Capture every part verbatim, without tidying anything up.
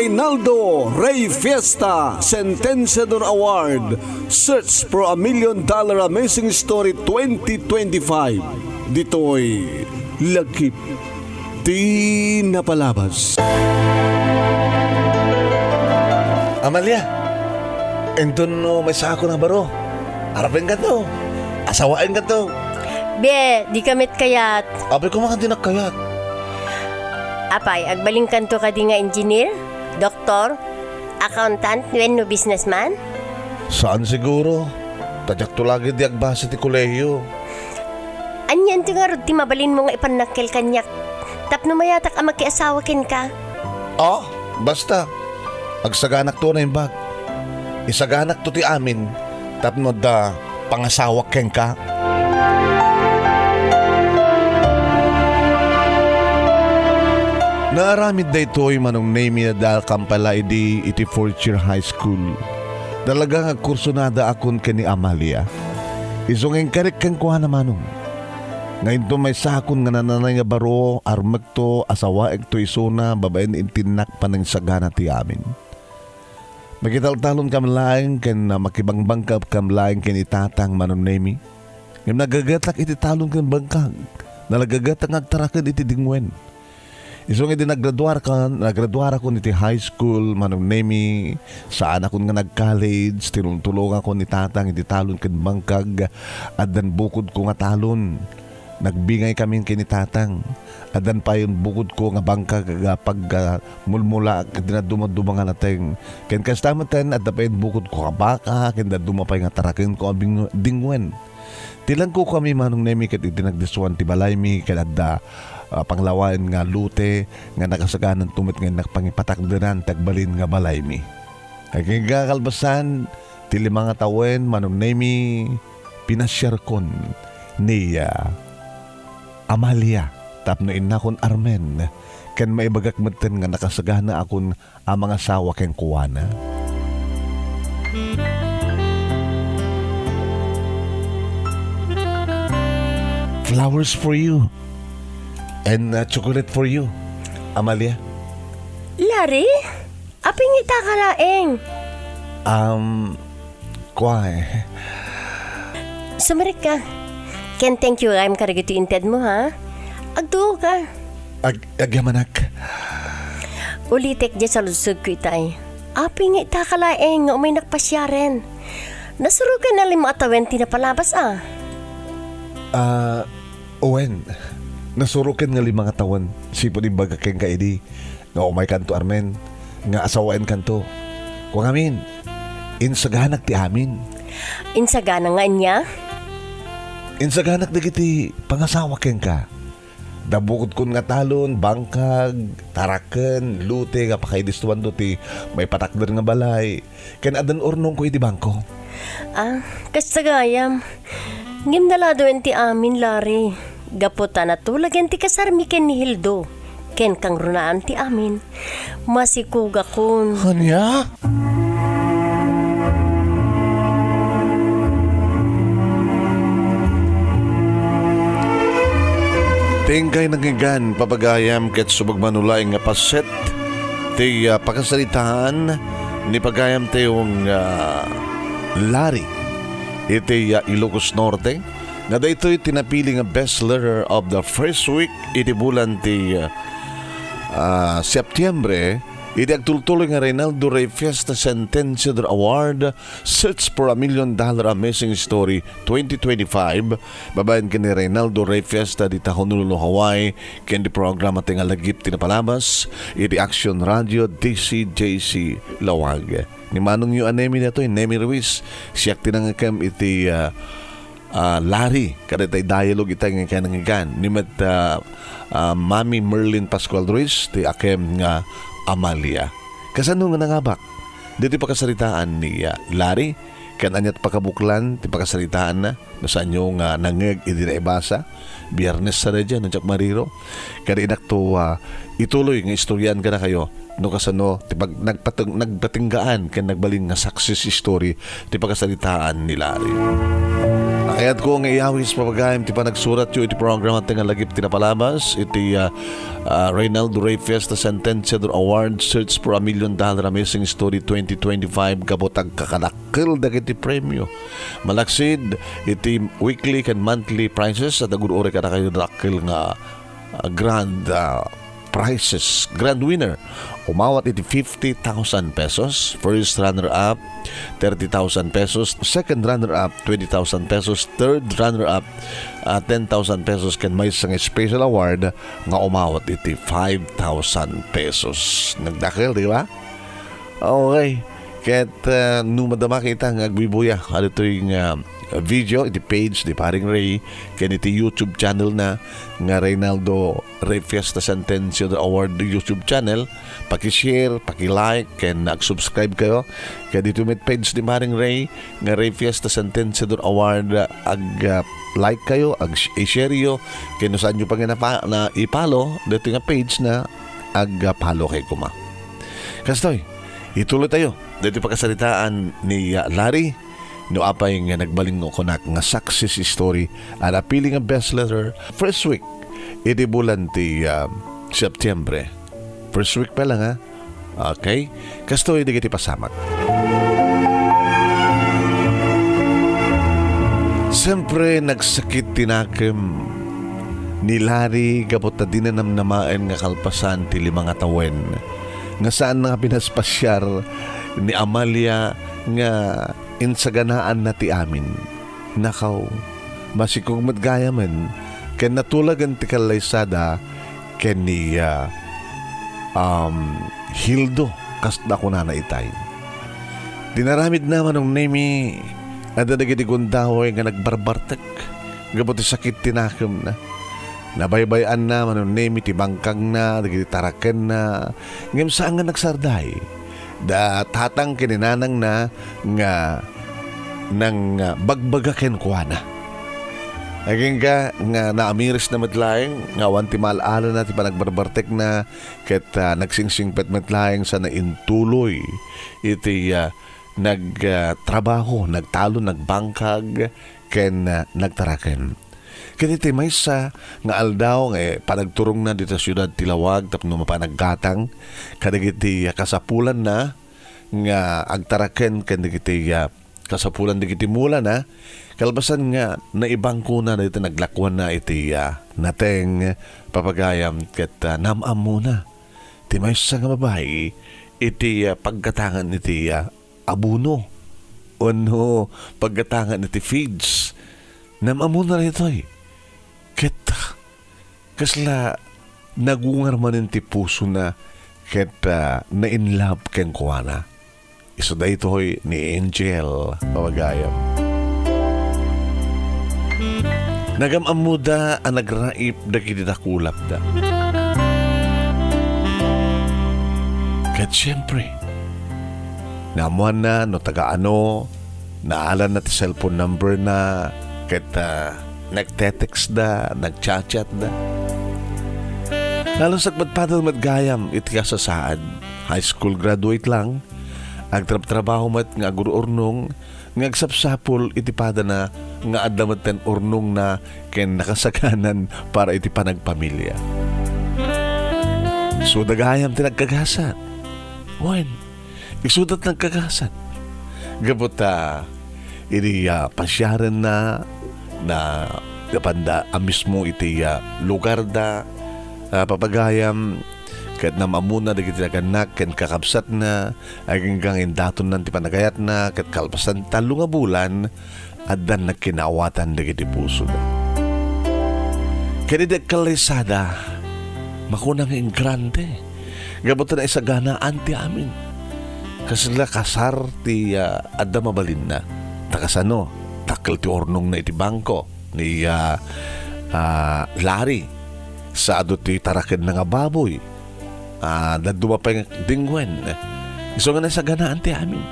Reynaldo Rey Fiesta Sentenciador Award, Search for a Million Dollar Amazing Story twenty twenty-five. Ditoy Lagip ti Napalabas. Amalia, inton no maysaakon a baro, arapenkanto, asawaenkanto. Be, dika met kayat. Apay, koma nga di kayat. Apay, agbalinkanto kadi nga engineer, doktor, accountant, wenno businessman? Saan siguro. Ta diakto la ketdi agbasa ti kolehiyo. Anianto ngarud ti mabalinmo nga ipannakkel kaniak tapno mayatak a makiasawa kenka? Ah, basta. Agsaganakto a naimbag. Isaganakto ti amin tapno adda pangasawak kenka. Naaramid daytoy Manong Nemi a dakampay la idi iti fourth year high school. Talaga nga agkursunada akon ken ni Amalia. Isu nga inkarik kenkuana, Manong, nga inton maysakon nga nananay nga baro, armekto, asawaekto isuna babaen iti innak panangisagana ti amin. Makitaltalon kam laeng ken, ah, makibangbangkabkam laeng ken ni Tatang, Manong Nemi. Ngem nagagetak iti talon ken bangkag. Nalagagetak nga agtaraken iti dingwen. Isu nga idi nagraduar ka, nagraduarakon iti high school, Manong Nemi, saanakon nga nag-college, tinultulongakon ni Tatang iti talon ken bangkag, addan bukodko nga talon. Nagbingaykami ken ni Tatang. Addan payen bukodko nga bangkag a pagmulmulaak iti dadduma-duma nga nateng. Ken kasta metten, adda payen bukodko nga baka, ken dadduma pay nga tarakenko a bing-, dingwen. Ti langkokami, Manong Nemi, ket iti nagdisoan ti balaymi, ket adda, ah, panglawaen nga lote nga nakasagananto met nga innak pangipatakderan ti agbalin nga balaymi. Agingga kalpasan ti lima nga tawen, Manong Nemi, pinasiarkon ni, ah, Amalia tapno innakon armen, ken maibagak metten nga nakasaganaakon a mangasawa kenkuana. Flowers for you and, uh, chocolate for you, Amalia. Larry? Apay nga ita ka laeng? Um, kua, eh. Sumerrek ka. Ken thank you gayam kadagiti intedmo, ha? Agtuo ka. Ag-, agyamanak. Ulitek diay saludsodko itay. Apay nga ita ka laeng nga umaynak pasiaren? Nasuroken nga lima a tawen ti napalabas, a? Ah, wen. Nasuroken nga lima nga tawen. Sipud imbagak kenka idi nga umaykanto armen, nga asawaenkanto. Kua ngamin, insaganak ti amin. Insagana nga ania? Insaganak dagiti pangasawa kenka. Dabukodkon nga talon, bangkag, taraken, lote nga pakaidistuanto ti maipatakder nga balay, ken addan urnongko iti bangko. Ah, kasta gayam. Ngem naladawen ti amin, Larry, gapu ta natulagen ti kasarmi ken ni Hildo, ken kangrunaan ti amin. Masikugakon. Ania? Ti inkay nangngegan, papagayam, ket subagmano laeng nga paset ti, ah, pakasaritaan ni pagayam tayong, ah, Larry iti, ah, Ilocos Norte, nga daytoy ti napili nga best letter of the first week iti bulan ti, ah, ah, Septiembre, iti agtultuloy nga Reynaldo Rey Fiesta Sentenciador Award, Search for a Million Dollar Amazing Story twenty twenty-five, babaen ken ni Reynaldo Rey Fiesta dita Honolulu, Hawaii, ken di programa ti nga Lagip ti Napalabas iti Action Radio D C J C Laoag. Ni manongyo a Nemi daytoy, Nemi Ruiz, siak ti nangngegkem iti, ah, ah, Larry, kadaytay dialogue itay nga inkay nangngegkan. Ni met, ah, ah, Mami Merlin Pascual Ruiz, ti akem nga Amalia. Kasano nga nangabak ditoy pakasaritaan ni, ah, Larry? Ken ania ti pakabuklan ti pakasaritaanna? No saanyo nga nangngeg idi naibasa, Biernes sa daydiay, no diak mariro. Kadi inakto, ah, ituloy nga istoryaen kadakayo no kasano ti pag-, nagpateng-, nagpatinggaan ken nagbalin nga success story ti pakasaritaan ni Larry. Kayatko nga iyawis, papagayam, ti panagsuratyo iti programa ti nga lagip ti napalabas iti, ah, ah, Reynaldo Rey Fiesta Sentenciador Award, Search for a Million Dollar, Amazing Story twenty twenty-five, gapu ta agkakadakkel dagiti premio. Malaksid iti weekly ken monthly prizes, adda gur-uray kadakayo dakkel nga, ah, grand, ah, prizes. Grand winner, umawat iti fifty thousand pesos. First runner-up, thirty thousand pesos. Second runner-up, twenty thousand pesos. Third runner-up, ah, ten thousand pesos. Ken maysa nga special award nga umawat iti five thousand pesos. Nagdakkel, di ba? Okay. Ket, ah, no madama kita nga agbuybuya, adtoy nga video iti page ni Paring Ray ken iti YouTube channel na nga Reynaldo Rey Fiesta Sentenciador Award YouTube channel, paki-share, paki-like, ken ag-subscribe kayo. Ket ditoy met page ni Paring Ray nga Rey Fiesta Sentenciador Award, ag, ah, like kayo, ag-, i-share yo, ken no saanyo pa nga napa-, na i-follow ditoy nga page na, ag, ah, follow kayo koma. Kastoy, ituloy tayo ditoy pakasaritaan ni, ah, Larry. No apay nga nagbalin nga kunak nga success story, a napili nga bestseller first week iti bulan ti, ah, Septiembre. First week pa lang, ha? Okay? Kastoy dagiti pasamak. Siyempre, nagsakit ti nakem ni Larry gapu ta dina namnamaen nga kalpasan ti lima nga tawen nga saan nga pinaspasiar ni Amalia nga insaganaanna ti amin. Nakaw, masikog met gayamen ken natulagen ti kallaysada ken ni, ah, um, Hildo, kasta kunana itay. Dinaramidna, Manong Nemi, adda dagiti gundaway nga nagbarbartek gapu ti sakit ti nakemna. Nabaybay-anna, Manong Nemi, ti bangkagna, dagiti tarakenna, ngem saan nga nagsarday. Da tatang ken ni nanangna nga nang, ah, bagbaga kenkuana. Agingga nga naamirisna met laeng nga awan ti maal-alana ti panagbarbartekna ket, ah, nagsingsingpet met laeng sana intuloy iti, ah, nag, ah, trabaho, nagtalon, nagbangkag ken, ah, nagtaraken. Ket iti maysa nga aldaw nga, eh, panagturongna dita siudad ti Lawag tapno mapan aggatang kadagiti kasapulanna nga agtaraken ken dagiti, ah, kasapulan dagiti mulana, kalpasan nga naibangkona dagiti naglakuanna iti, ah, nateng papagayam ket, ah, nam-ammona ti maysa nga babai iti, ah, paggatangan iti, ah, abono wenno paggatangan iti feeds. Nam-ammona daytoy. Ket kasla nagungar manen ti pusona ket, ah, na-in love kenkuana. Isu daytoy ni Angel, pamagayam. Nagam-ammoda a nagraip dagiti dakulapda. Ket siempre, naammoanna no taga ano, naalanna ti cellphone number na, ket, ah, nagte-text da, nagchat-chat da. Nalus-, nagpadpadel met gayam iti kasasaad. High school graduate lang, agtrabtrabaho met nga agururnong, nga agsapsapul iti padana nga adda metten urnongna ken nakasaganan para iti panagpamilia. Isuda gayam ti nagkagasat. Wen, isuda ti nagkagasat. Gapu ta idi, ah, pasiarenna, na napanda a mismo iti, ah, lugarda, ah, papagayam, ket nam-ammona dagiti nagannak ken kakabsatna, agingga nga indatonnan ti panagayatna, ket kalpasan tallo nga bulan, addan nagkinaawatan dagiti pusoda. Ket idi agkallaysada, makuna nga ingrante, gapu ta naisaganaan ti amin. Kasla kasar ti, ah, adda mabalinna. Ta kasano, dakkel ti urnongna iti bangko ni, ah, ah, Larry. Sa adu ti tarakenna nga baboy. Ah, dadduma pay nga dingwen. Isu nga naisaganaan ti amin.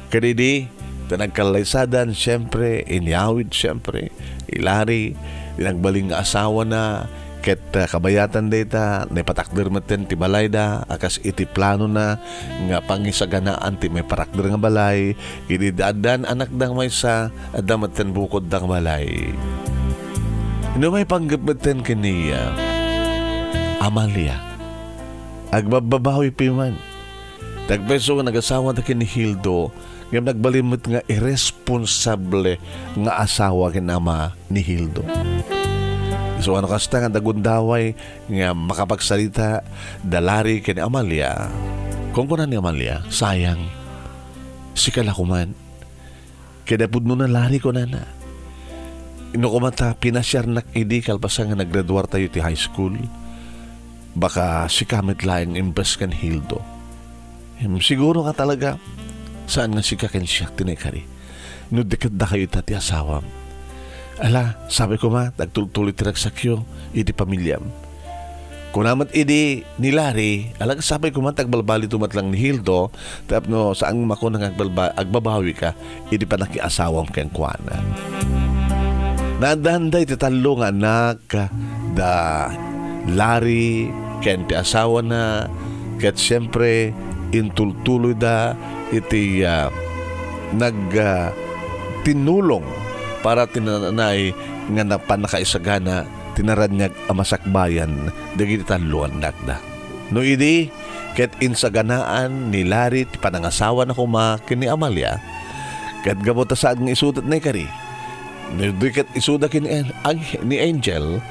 Kadidi, ta nagkallaysadan, siempre, inyawid, siempre, i Larry, ti nagbalin nga asawana, Ket, ah, kabayatan dayta, naipatakder metten ti balayda a kas iti planona nga pangisaganaan ti maiparakder nga balay, idi addan anakda nga maysa, adda metten bukodda nga balay. Isu nga maipanggep metten ken ni, ah, Amalia. Agbabbabawi pay man. Dagpayso nga nagasawada ken ni Hildo, ngem nagbalin met nga irresponsable nga asawa ken ama ni Hildo. Isu no kasta nga dagundaway nga makapagsarita da Larry ken Amalia. Kunkuna ni Amalia, "Sayang, sika la koman." Ket napudno na Larry, kunana. "No koma ta pinasiarnak idi kalpasan nga naggraduartayo ti high school, baka sika met laeng imbes ken Hildo. Em, siguro nga talaga, saan nga sika ken siak ti naikari. No di ket dakayo ita ti asawam. Ala, sabi koma, agtultuloy ti ragsakyo iti pamiliam." Kuna met idi ni Larry, "Ala, sapay koma ta agbalbalito met lang ni Hildo, tapno saan makuna nga agbalba-, agbabawika idi panakiasawam kenkuana." Naaddaanda iti tallo nga anak da Larry ken ti asawana, ket siempre, intultuloyda iti, ah, nag, ah, tinulong para ti nanay nga napan nakaisagana ti naraniag a masakbayan dagiti tallo nga annakda. No idi, ket insaganaan ni Larry ti panangasawana koma ken ni Amalia, ket gapu ta saan nga isuda ti naikari, no di ket isuda ken ni An-, Ang-, ni Angel,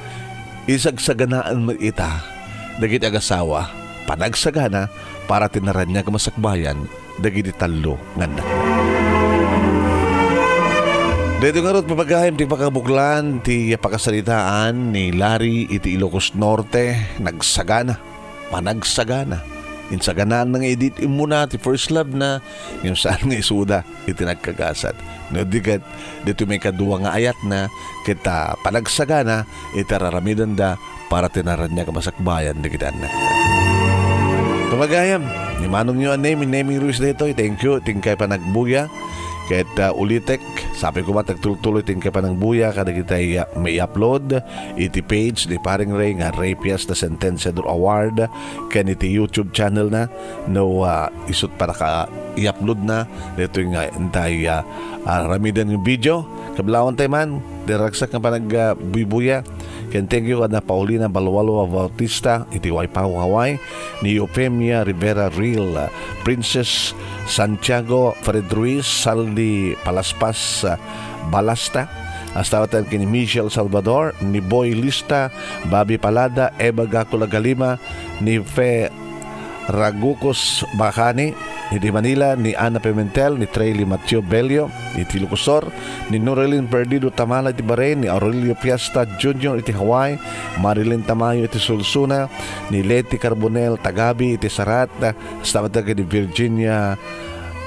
isagsaganaan met ita dagiti agasawa, panagsagana para ti naraniag a masakbayan dagiti tallo nga annak. Daytoy ngarud, papagayam, ti pakabuklan ti pakasaritaan ni Larry iti Ilocos Norte. Nagsagana, panagsagana. Insaganaanna nga idi immuna ti first love na, ngem saan nga isuda iti nagkagasat. No di ket, ditoy maikadua nga ayatna, ket, ah, panagsagana iti ar-aramidenda para ti naraniag a masakbayan dagiti annak. Pamagayam, ni manongyo a Nemi, Nemi Ruiz daytoy. Thank you, ti inkay panagbuya. Ket, ah, ulitek, sapay koma ti agtultuloy ti inkay panagbuya kadagiti, ah, mai-upload iti page ni Paring Ray nga Ray Fiesta Sentenciador Award ken iti YouTube channel na no, ah, isut' para ka i-upload na ditoy nga intay, ah, ah, ramiden nga video. Kablawantay man, ti ragsak nga panag, ah, buybuya. Ken thank you kada Paulina Balwalwa Bautista iti Waipahu, Hawaii, ni Eufemia Rivera Real, ah, Princess Santiago, Fred Ruiz, Saldi Palaspas, ah, Balasta, hasta met ken ni Michelle Salvador, ni Boy Lista, Bobby Palada, Eva Gacula Galima, ni Fe Ragucos Bacani, iti Manila, ni Ana Pimentel, ni Trey Limatio Bello, iti Ilocos Sur, ni Norelin Perdido Tamala iti Bahrain, ni Aurelio Fiesta Junior iti Hawaii, Marilyn Tamayo iti Sulsuna, ni Leti Carbonel Tagabi iti Sarat, hasta met ken ni Virginia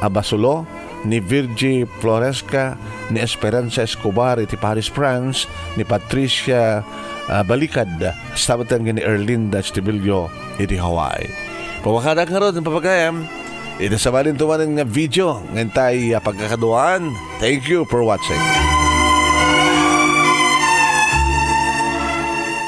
Abasulo, ni Virgie Floresca, ni Esperanza Escobar iti Paris, France, ni Patricia, ah, Balicad, hasta met ken ni Erlinda Estibillo iti Hawaii. Pawakadak ngarud, papagayam, iti sabali tumanen nga video nga intay, ah, pagkakaduaan. Thank you for watching.